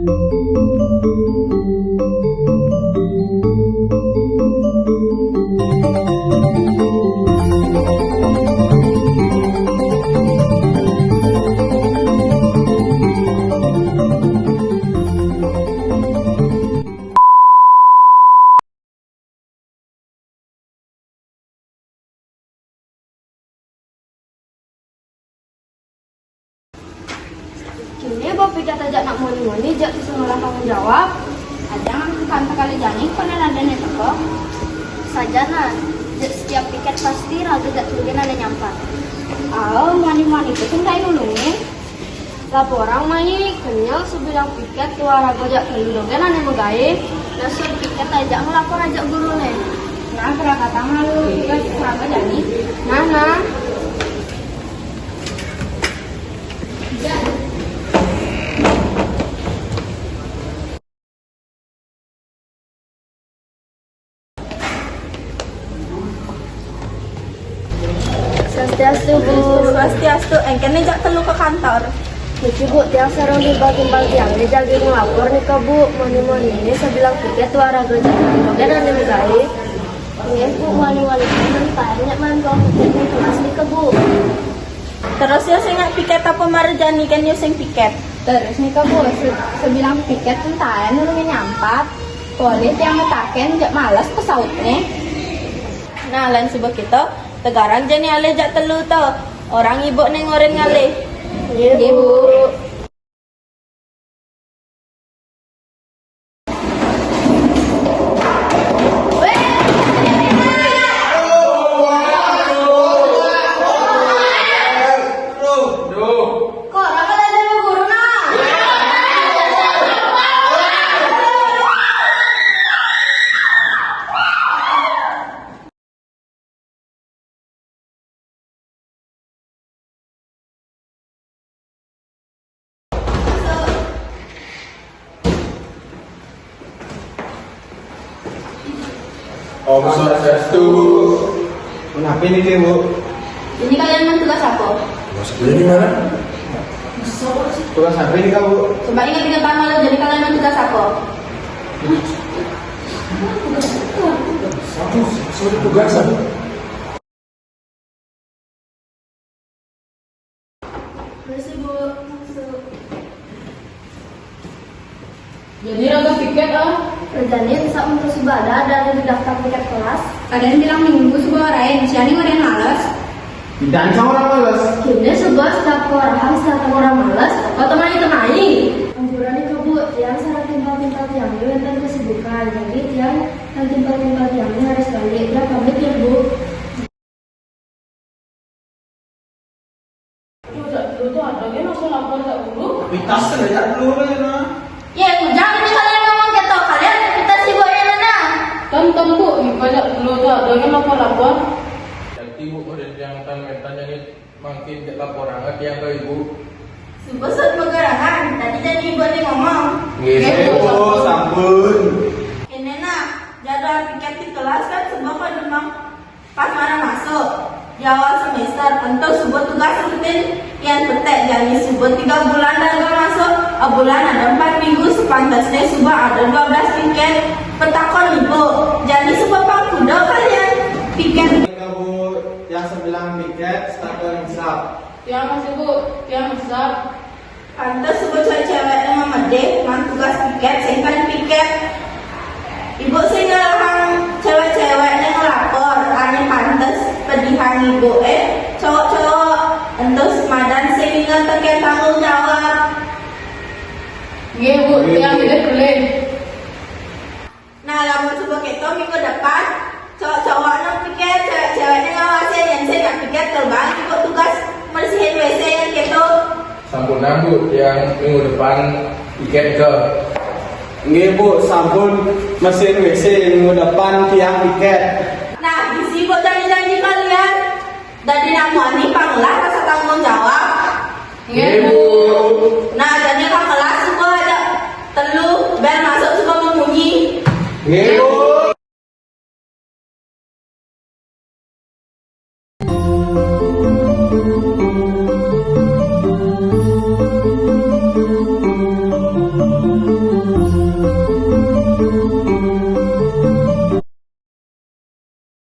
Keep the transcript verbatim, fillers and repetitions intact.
Kini ba piket ajak nak moni-moni jak tu semua tanggung jawab. Ajak kan sekali jani kau nak ada ni teko. Saja nah, jak setiap piket pasti raga jak telu gen ada nyampat. Au, moni-moni tu sing dai nulungi. Laporang mai, kenyel sebilang piket tu raga jak telu dogen ane megai. Nasur piket ajak ngelapor ajak guru ne. Nah, kerakatan lalu piket raga jani. Nah, nah. Swastiastu, Bu. Swastiastu, engken ne jak telu ke kantor. Niki, Bu, tiang sareng timpal-timpal tiang ne jagi ngelapor nika, Bu. Moni-moni ne sebilang piket tu raga jak telu dogen ane megai. Nggih, Bu, moni-moni ne banyak man kong piket ne kelas nika, Bu. Terus yo sing nak piket apa mara jani kan yo sing piket? Terus nika, Bu, se-, sebilang piket entaen nulungi nyampat. Polih tiang metaken jak males pesautne. Nah, lain suba kita, tegarang jani alih jak telu to. Orang ibu ne ngorin ngalih. Nggih, Bu. Om Swastiastu. Kenapa ini, Bu? Jadi kalian main tugas apa? Tugas apa ini, mana? Tugas apa ini, Kak, Bu? Coba ingat-ingat lama lo, jadi kalian main tugas apa? Satu, satu tugas apa? Permisi, Bu. Masuk. Jadi raga piket, ah? Kerjanya bisa untuk suba ada, ada di daftar piket kelas. Kalian bilang minggu suba orang lain, siani ada yang males. Dan sama orang males. Kini suba setiap orang, setiap orang males, apa temani-temani? Ampura nih, Bu, tiang sareng timpal-timpal tiang ini wonten kesibukan. Jadi tiang dan timpal-timpal tiang ini harus balik. Udah pamit ya, Bu. Aduh, jak dulu tuh ada gen aku lapor jak dulu. Pitas kan jak dulu kan, nah. Ya, jangan nih kalian ngomong gitu. Kalian kita sibuk yang mana? Tem, tem, Bu, ibu jak dulu tuh ada gen lapor-lapor. Jadi, Bu, udah yang tan mentan jadi mangkin jak lapor anget yang ke ibu. Suba sut begerangan, tadi jadi ibu ada ngomong. Nggih, Bu, sampun. Ini nah, jadwal piket di kelas kan suba kok demam. Pas mara masuk, di awal semester, ento suba tugas rutin, yan petek jani suba tiga bulan raga masuk, a bulan ada empat minggu, sepantesne suba ada dua belas piket. Petakon ibu, jani suba pang kuda kalian piket. Tiga bu, yang sebilang piket, setakel hisap. Tiang masih, Bu, tiang hisap. Pantes suba cewek-cewek ne mamedih, mang tugas piket, sing kan piket. Ibu sing ngelahang cewek-cewek ne ngelapor, ane pantes pedihan ibu, eh, cowok-cowok, ento semadan sing ninggal teken tanggung jawab. Nggih, Bu, tiang nitih ulih. Nah, lamun suba keto minggu depan, cowok-cowok nang piket, cewek-cewek nang ngawasin, yang saya nggak piket terbang ikut tugas bersihin W C yang keto. Sampunang, Bu, yang minggu depan piket ke. Nggih, Bu, sampun mesin W C minggu depan tiang piket. Nah, bisi, Bu, janji-janji kalian. Dadi nak muani pangelah rasa tanggung jawab. Nggih, Bu. Nah, jani ka kelas suba aja telu, bel masuk suba memunyi. Nggih, Bu.